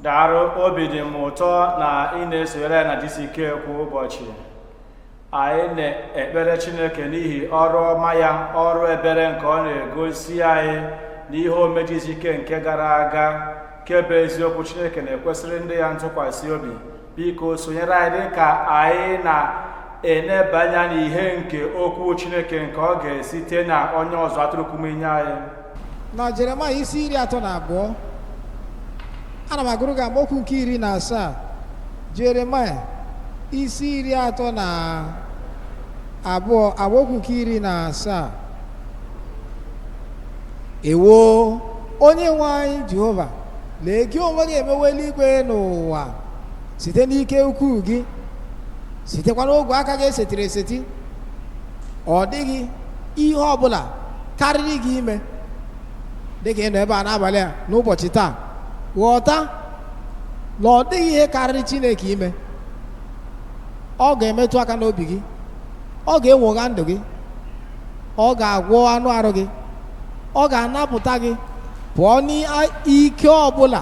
Daalụ, obi dị m ụtọ na ị na-esonyere anyị na GCK kwa ụbọchị. Anyị na-ekpere Chineke n'ihi ọrụ ọma ya, ọrụ ebere nke ọ na-egosi anyị n'ihe ome GCK nke gara aga, nke bụ eziokwu. Chineke na-ekwesịrị ndị ya ntụkwasị obi. Biko sonyere anyị dị ka anyị na-eneba anya n'ihe nke okwu Chineke nke ọ ga-esite na onye ọzụzụ atụrụ inye anyị. Na Jeremaya isi 32, ana m agụrụ gị amaokwu nke 17. Jeremaya isi 32, amaokwu nke 17. Ewo, onye nwe anyị Jehova, lee, gị onwe gị emewo eluigwe n'ụwa site n'ike ukwuu gị, sitekwa n'ogwe aka gị esetiri eseti. Ọ dịghị ihe ọbụla karịrị gị ime. Dịka ị nọ ebe a n'abalị a, n'ụbọchị taa, ghọta na ọ dịghị ihe karịrị Chineke ime. Ọ ga-emetụ aka n'obi gị, ọ ga-enwogha ndụ gị, ọ ga-agwọ anụ arụ gị, ọ ga-anapụta gị pụọ n'ike ọbụla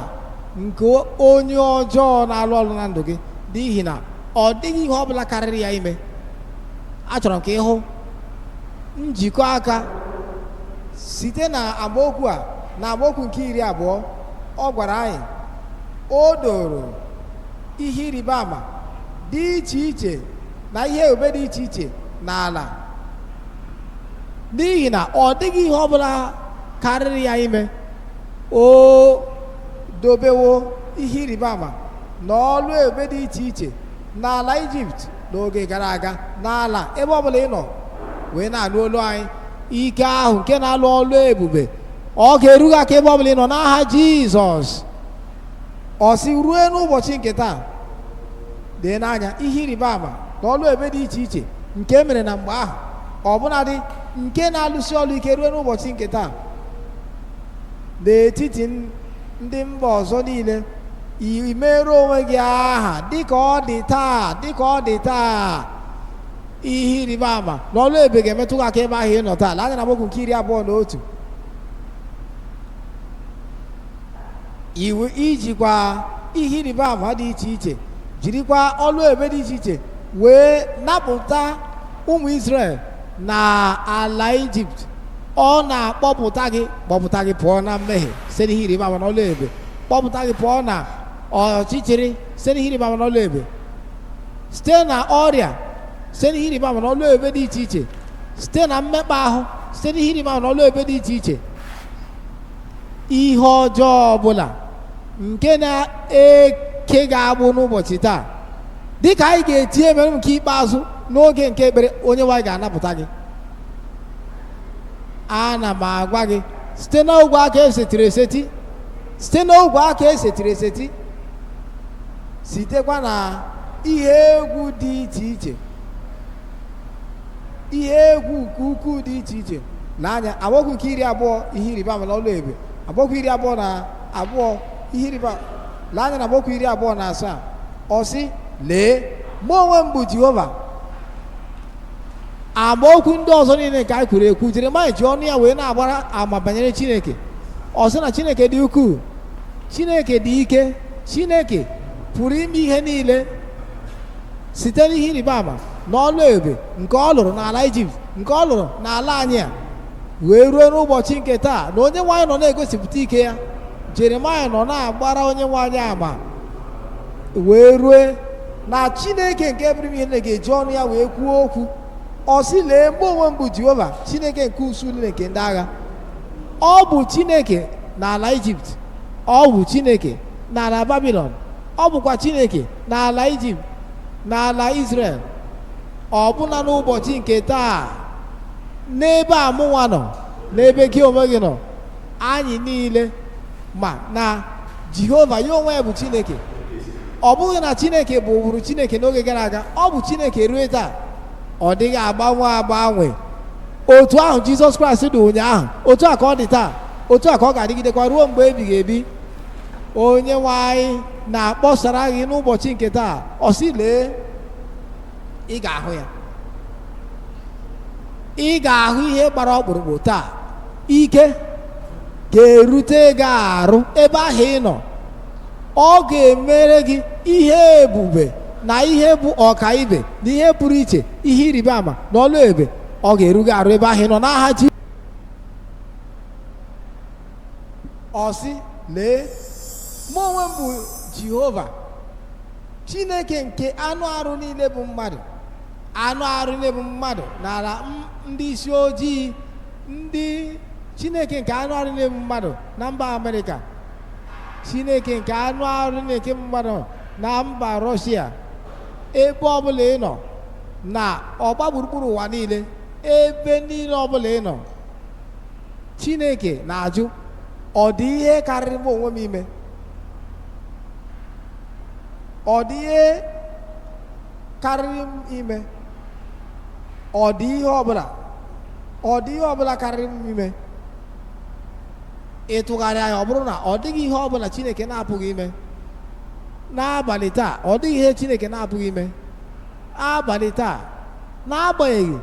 nke onye ọjọọ na-alụ ọlụ na ndụ gị, n'ihi na ọ dịghị ihe ọbụla karịrị ya ime. Achọrọ m ka ị hụ njikọ aka site na amaokwu a na amaokwu nke 20. Ọ gwara anyị o doro ihe ịrịba ama dị iche iche na ihe ebube dị iche iche n'ala, n'ihi na ọ dịghị ihe ọbụla karịrị ya ime. O dobewo ihe ịrịba ama na ọlụ ebube dị iche iche n'ala Ijipt n'oge gara aga. N'ala ebe ọbụla ị nọ wee na-anụ olu anyị, ike ahụ nke na-alụ ọlụ ebube ọ ga-eru gị aka ebe ọbụla ị nọ n'aha Jizọs. Ọ sị rue n'ụbọchị nke taa, lee n'anya ihe ịrịba ama na ọlụ ebube dị iche iche nke e mere na mgbe ahụ, ọbụnadị nke na-alụsi ọlụ ike ruo n'ụbọchị nke taa n'etiti ndị mba ọzọ niile. I mere onwe gị aha dịka ọ dị taa, dịka ọ dị taa. Ihe ịrịba ama na ọlụ ebube ga-emetụ gị aka ebe ahụ ị nọ taa. Lee anya na amaokwu nke 21. Iwu ijikwa ihe ịrịba ama dị iche iche, jirikwa ọlụ ebube dị iche iche wee napụta ụmụ Izrel na ala Ijipt. Ọ na-akpọpụta gị, kpọpụta gị pụọ na mmehie site n'ihe ịrịba ama na ọlụ ebube, kpọpụta gị pụọ na ọchịchịrị site n'ihe ịrịba ama na ọlụ ebube, site na ọrịa site n'ihe ịrịba ama na ọlụ ebube dị iche iche, site na mmekpa ahụ site n'ihe ịrịba ama na ọlụ ebube dị iche iche. Ihe ọjọọ ọbụla nke na-eke gị agbụ n'ụbọchị taa, dịka anyị ga-eti emere nke ikpeazụ n'oge nke ekpere, onye nwe anyị ga-anapụta gị. Ana m agwa gị, site n'ogwe aka esetiri eseti, site n'ogwe aka esetiri eseti, sitekwa na ihe egwu dị iche iche, ihe egwu nke ukwuu dị iche iche. Lee anya amaokwu nke 20, ihe ịrịba ama na ọlụ ebube. Amaokwu 22, ihe ịrịba. Lee anya na amaokwu 27. Ọ sị, lee, mụ onwe m bụ Jehova. Amaokwu ndị ọzọ niile nke anyị kwuru ekwu, Jeremaya ji ọnụ ya wee na-agbara ama banyere Chineke. Ọ sị na Chineke dị ukwuu, Chineke dị ike, Chineke pụrụ ime ihe niile. Site n'ihe ịrịba ama na ọlụ ebube nke ọ lụrụ n'ala Ijipt, nke ọ lụrụ n'ala anyị a, wee ruo n'ụbọchị nke taa, na onye nwe anyị nọ na-egosipụta ike ya. Jeremaya nọ na-agbara onye nwe anyị ama wee rue na Chineke nke pụrụ ime ihe niile ga-eji ọnụ ya wee kwuo okwu. Ọ sị, lee, mụ onwe m bụ Jehova, Chineke nke usuu niile nke ndị agha. Ọ bụ Chineke n'ala Ijipt, ọ bụ Chineke n'ala Babilọn, ọ bụkwa Chineke n'ala Ijipt, n'ala Izrel, ọbụna n'ụbọchị nke taa, n'ebe a mụnwa nọ, n'ebe gị onwe gị nọ. Anyị niile ma na Jehova ya onwe ya bụ Chineke. Ọ bụghị na Chineke bụrụ Chineke n'oge gara aga, ọ bụ Chineke rue taa. Ọ dịghị agbanwe agbanwe. Otu ahụ Jizọs Kraịst dị ụnyaahụ, otu a ka ọ dị taa, otu a ka ọ ga-adịgidekwa ruo mgbe ebighị ebi. Onye nwe anyị na-akpọsara gị n'ụbọchị nke taa, ọ sị, lee, ị ga-ahụ ya, ị ga-ahụ ihe gbara ọkpụrụkpụ taa. Ike ga-erute gị arụ ebe ahụ ị nọ. Ọ ga-emere gị ihe ebube na ihe bụ ọkaibe na ihe pụrụ iche, ihe ịrịba ama na ọlụ ebube. Ọ ga-eru gị arụ ebe ahụ ị nọ n'aha ji. Ọ sị, lee, mụ onwe m bụ Jehova Chineke nke anụ arụ niile bụ mmadụ. Anụ arụ niile bụ mmadụ n'ala ndị isi ojii, ndị Chineke nke anụ arụ niile bụ mmadụ na mba Amerịka, Chineke nke anụ arụ niile nke mmadụ na mba Rọshia, ebe ọbụla ị nọ na ọgba gburugburu ụwa niile, ebe niile ọbụla ị nọ, Chineke na-ajụ, ọ dị ihe karịrị m onwe m ime? Ọ dị ihe karịrị m ime? Ọ dị ihe ọbụla, ọ dị ihe ọbụla karịrị m ime? Ịtụgharị anya, ọ bụrụ na ọ dịghị ihe ọbụla Chineke na-apụghị ime n'abalị taa, ọ dịghị ihe Chineke na-apụghị ime abalị taa, n'agbanyeghị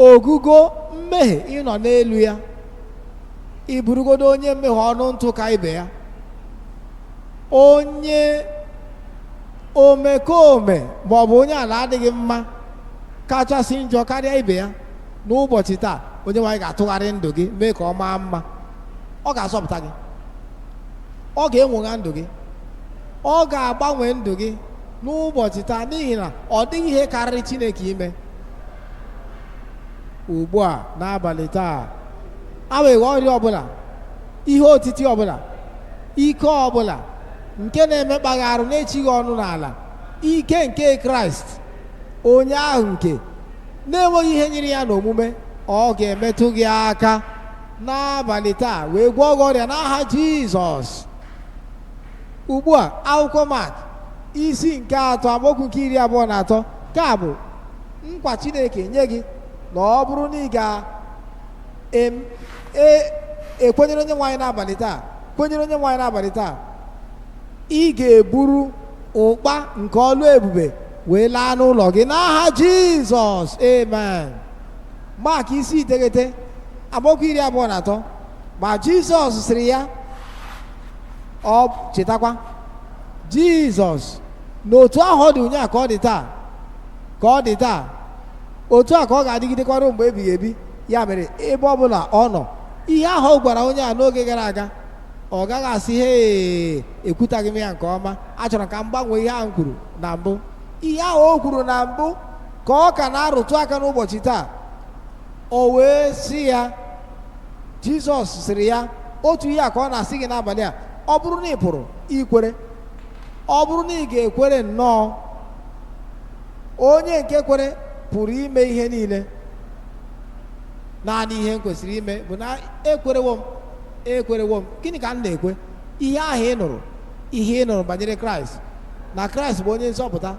ogugo mmehie ịnọ n'elu ya, ị bụrụgodo onye mmehie ọnụ ntụ ka ibe ya, onye omekome ma ọ bụ onye ala adịghị mma kachasị njọ karịa ibe ya, n'ụbọchị taa onye nwe anyị ga-atụgharị ndụ gị mee ka ọ maa mma. Ọ ga-azọpụta gị, ọ ga-enwogha ndụ gị, ọ ga-agbanwe ndụ gị n'ụbọchị taa, n'ihi na ọ dịghị ihe karịrị Chineke ime. Ugbu a n'abalị taa, agbanyeghị ọrịa ọbụla, ihe otiti ọbụla, ike ọbụla nke na-emekpa gị arụ na-echighị ọnụ n'ala, ike nke Kraịst, onye ahụ nke na-enweghị ihe nyere ya n'omume, ọ ga-emetụ gị aka n'abalị taa wee gwọọ gị ọrịa n'aha Jizọs. Ugbu a, akwụkwọ Mak isi nke 3 amaokwu nke 23, nke a bụ nkwa Chineke nye gị na ọ bụrụ na ị ga-ekwenyere onye nwe anyị n'abalị taa, kwenyere onye nwe anyị n'abalị taa, ị ga-eburu ụkpa nke ọlụ ebube wee laa n'ụlọ gị n'aha Jizọs. Amen. Mak isi 9 amaokwu 23, ma Jizọs sịrị ya, ọ chetakwa Jizọs na otu ahụ ọ dị ụnyaahụ ka ọ dị taa, ka ọ dị taa, otu a ka ọ ga-adịgidekwa ruo mgbe ebighị ebi. Ya mere ebe ọ bụla ọ nọ, ihe ahụ ọ gwara onye a n'oge gara aga, ọ gaghị asị, hee, ekwutaghị m ya nke ọma, achọrọ ka m gbanwee ihe ahụ m kwuru na mbụ. Ihe ahụ o kwuru na mbụ ka ọ ka na-arụtụ aka n'ụbọchị taa. O wee sị ya, Jizọs sịrị ya otu ihe a ka ọ na-asị gị n'abalị a, ọ bụrụ na ị pụrụ ikwere, ọ bụrụ na ị ga-ekwere nnọọ, onye nke kwere pụrụ ime ihe niile. Naanị ihe m kwesịrị ime bụ na ekwerewo m, ekwerewo m. Gịnị ka m na-ekwe? Ihe ahụ ị nụrụ, ihe ị nụrụ banyere Kraịst, na Kraịst bụ onye nzọpụta,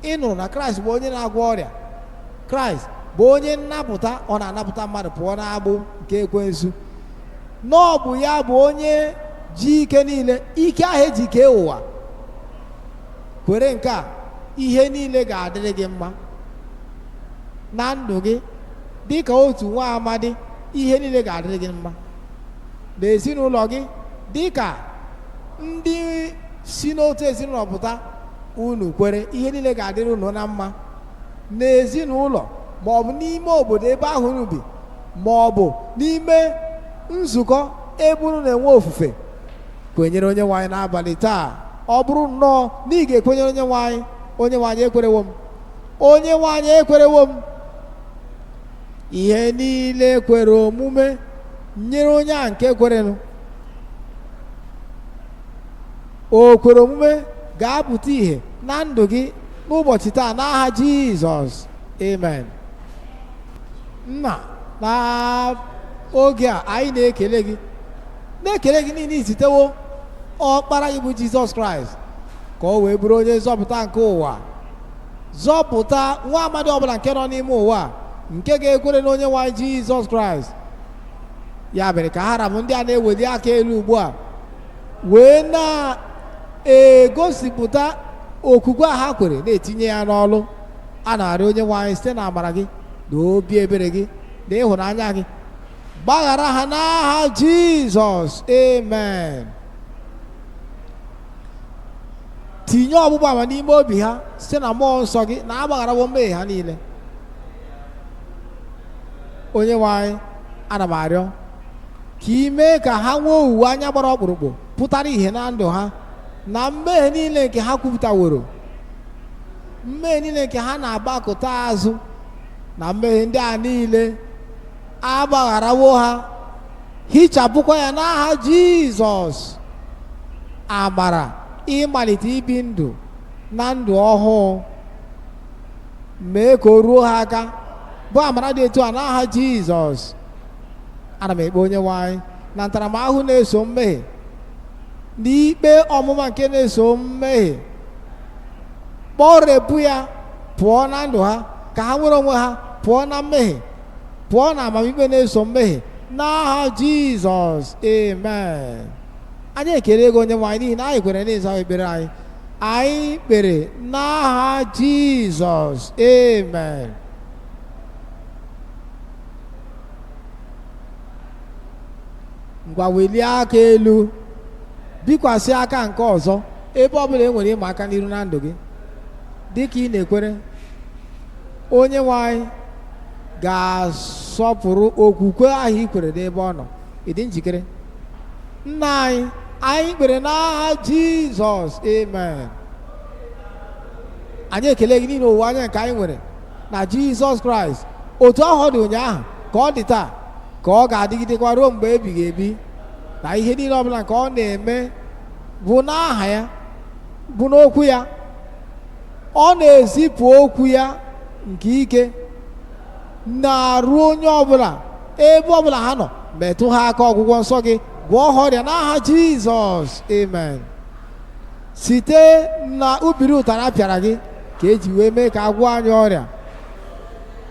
ị nụrụ na Kraịst bụ onye na-agwọ ọrịa, Kraịst bụ onye nnapụta, ọ na-anapụta mmadụ pụọ n'agbụ nke ekwensu, na ọ bụ ya bụ onye ji ike niile, ike ahụ eji kee ụwa. Kwere nke a, ihe niile ga-adịrị gị mma na ndụ gị dịka otu nwa amadi, ihe niile ga-adịrị gị mma n'ezinụlọ gị dịka ndị si n'otu ezinụlọ pụta. Unu kwere, ihe niile ga-adịrị unu na mma n'ezinụlọ, ma ọ bụ n'ime obodo ebe ahụ unu bi, ma ọ bụ n'ime nzukọ ebe unu na-enwe ofufe. Kwenyere onye nwe anyị n'abalị taa. Ọ bụrụ nnọọ na ị ga-ekwenyere onye nwe anyị, onye nwe anyị ekwerewo m, onye nwe anyị ekwerewo m. Ihe niile kwere omume nyere onye a nke kwerenụ. O kwere omume ga-apụta ìhè na ndụ gị n'ụbọchị taa n'aha Jizọs. Amen. Nna, na oge a anyị na-ekele gị, na-ekele gị niile izitewo ọkpara gị bụ Jizọs Kraịst ka o wee bụrụ onye nzọpụta nke ụwa, zọpụta nwa amadi ọbụla nke nọ n'ime ụwa nke ga-ekwere na onye nwe anyị Jizọs Kraịst. Ya mere ka ha rabụ ndị a na-eweli aka elu ugbu a wee na-egosipụta okwukwe a ha kwere, na-etinye ya n'ọlụ. A na-arịọ onye nwe anyị site na amara gị na obi ebere gị na ịhụnanya gị, gbaghara ha n'aha Jizọs. Amen. Tinye ọgbụgba ama n'ime obi ha site na mmụọ nsọ gị na agbagharawo mmehie ha niile. Onye nwe anyị, ana m arịọ ka ị mee ka ha nwee owuwe anya gbara ọkpụrụkpụ pụtara ìhè na ndụ ha, na mmehie niile nke ha kwupụtaworo, mmehie niile nke ha na-agbakụta azụ, na mmehie ndị a niile agbagharawo ha, hichapụkwa ya n'aha Jizọs. Amara ịmalite ibi ndụ na ndụ ọhụụ, mee ka o ruo ha aka, bụ amara dị etu a n'aha Jizọs. Ana m ekpe, onye nwe anyị, na ntaramahụhụ na-eso mmehie na ikpe ọmụma nke na-eso mmehie, kpọrepụ ya pụọ na ndụ ha, ka ha nwere onwe ha pụọ na mmehie, pụọ na amamikpe na-eso mmehie n'aha Jizọs. Amen. Anyị ekele ego, onye nwe anyị, n'ihi na anyị kwere n'ịza ekpere anyị. Anyị kpere n'aha Jizọs. Amen. Ngwa, welie aka elu, bikwasị aka nke ọzọ ebe ọ bụla e nwere ịma aka n'iru na ndụ gị. Dịka ị na-ekwere, onye nwe anyị ga-asọpụrụ okwukwe ahụ ị kwere n'ebe ọ nọ. Ị dị njikere? Nna anyị, anyị kpere n'aha Jizọs. Amen. Anyị ekele gị n'ihi owuwe anya nke anyị nwere na Jizọs Kraịst. Otu ahụ ọ dị ụnyaahụ ka ọ dị taa, ka ọ ga-adịgidekwa ruo mgbe ebighị ebi, na ihe niile ọbụla nke ọ na-eme bụ n'aha ya, bụ n'okwu ya. Ọ na-ezipụ okwu ya nke ike na-arụ onye ọbụla ebe ọbụla ha nọ. Metụ ha aka ọgwụgwọ nsọ gị, gwọọ ha ọrịa n'aha Jizọs. Amen. Site na ubiri ụtara pịara gị ka eji wee mee ka agwọ anyị ọrịa.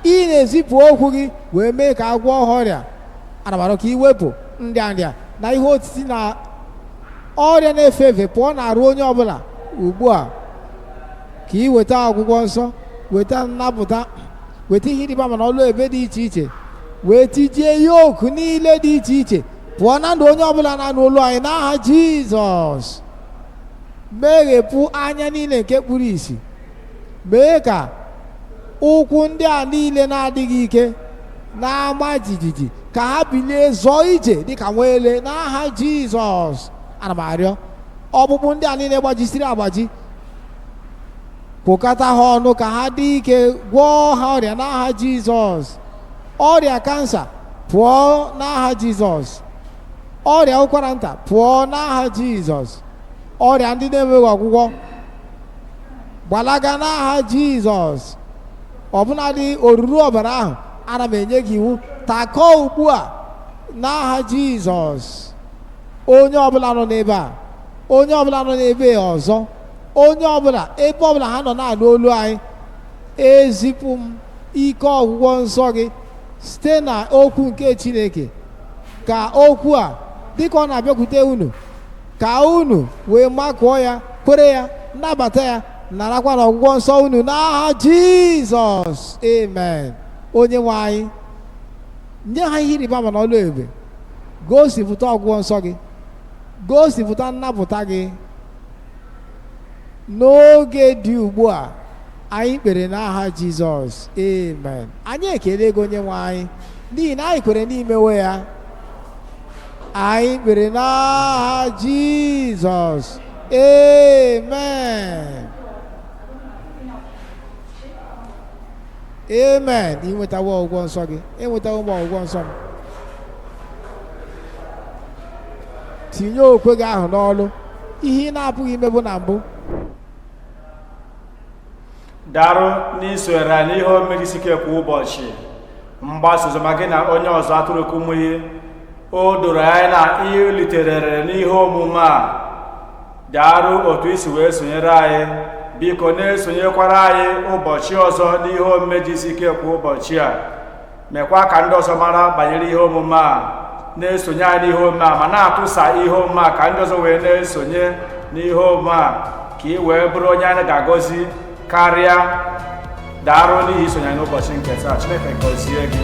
Ị na-ezipụ okwu gị wee mee ka agwọ ha ọrịa. Ana m arịọ ka ị wepụ nrịanrịa na ihe otiti na ọrịa na-efe efe pụọ na arụ onye ọbụla ugbu a, ka ị weta ọgwụgwọ nsọ, weta nnapụta, weta ihe ịrịba ama na ọlụ ebe dị iche iche, wee tijie yoku niile dị iche iche pụọ na ndụ onye ọbụla na-anụ olu anyị n'aha Jizọs. Meghepụ anya niile nke kpuru ìsì, mee ka ụkwụ ndị a niile na-adịghị ike na-ama jijiji ka ha bilie zọọ ije dịka nwa ele n'aha Jizọs. Ana m arịọ, ọkpụkpụ ndị a niile gbajisiri agbaji, kwụkọta ha ọnụ ka ha dị ike, gwọọ ha ọrịa n'aha Jizọs. Ọrịa kansa pụọ n'aha Jizọs. Ọrịa ụkwara nta pụọ n'aha Jizọs. Ọrịa ndị na-enweghị ọgwụgwọ gbalaga n'aha Jizọs. Ọbụnadị oruru ọbara ahụ, ana m enye gị iwu, takọọ ugbu a n'aha Jizọs. Onye ọbụla nọ n'ebe a, onye ọbụla nọ n'ebe ọzọ, onye ọbụla ebe ọbụla ha nọ na-anụ olu anyị, ezipụ m ike ọgwụgwọ nsọ gị site na okwu nke Chineke, ka okwu a dịka ọ na-abịakwute unu, ka unu wee makụọ ya, kwere ya, nabata ya, narakwa na ọgwụgwọ nsọ unu n'aha Jizọs. Amen. Onye nwe anyị, nye ha ihe ịrịba ama na ọlụ ebube. Gosipụta ọgwụgwọ nsọ gị, gosipụta nnapụta gị n'oge dị ugbu a. Anyị kpere n'aha Jizọs. Amen. Anyị ekele gị, onye nwe anyị, n'ihi na anyị kwere n'imewe ya. Anyị kpere n'aha Jizọs. Amen. Amen. Ị nwetawo ọgwụgwọ nsọ gị. Enwetawo m ọgwụgwọ nsọ m. Tinye okwe gị ahụ n'ọlụ, ihe ị na-apụghị imebụ na mbụ. Darụ n'isonyere anyị n'ihe omume Jisike kwa ụbọchị, mgbasa oziọma gị na onye ọzọ atụrụ kumuyi. O doro anyị na iliterere n'ihe omume a. Daarụ otu isi wee sonyere anyị. Biko na-esonyekwara anyị ụbọchị ọzọ n'ihe omume Jisike kwa ụbọchị a. Mekwa ka ndị ọzọ mara banyere ihe omume a, na-esonye anyị n'ihe omume a, ma na-atụsa ihe omume a ka ndị ọzọ wee na-esonye n'ihe omume a, ka ị wee bụrụ onye anyị ga-agọzi karịa. Daarụ n'ihi isonye anyị n'ụbọchị nke taa. Chineke gọzie gị.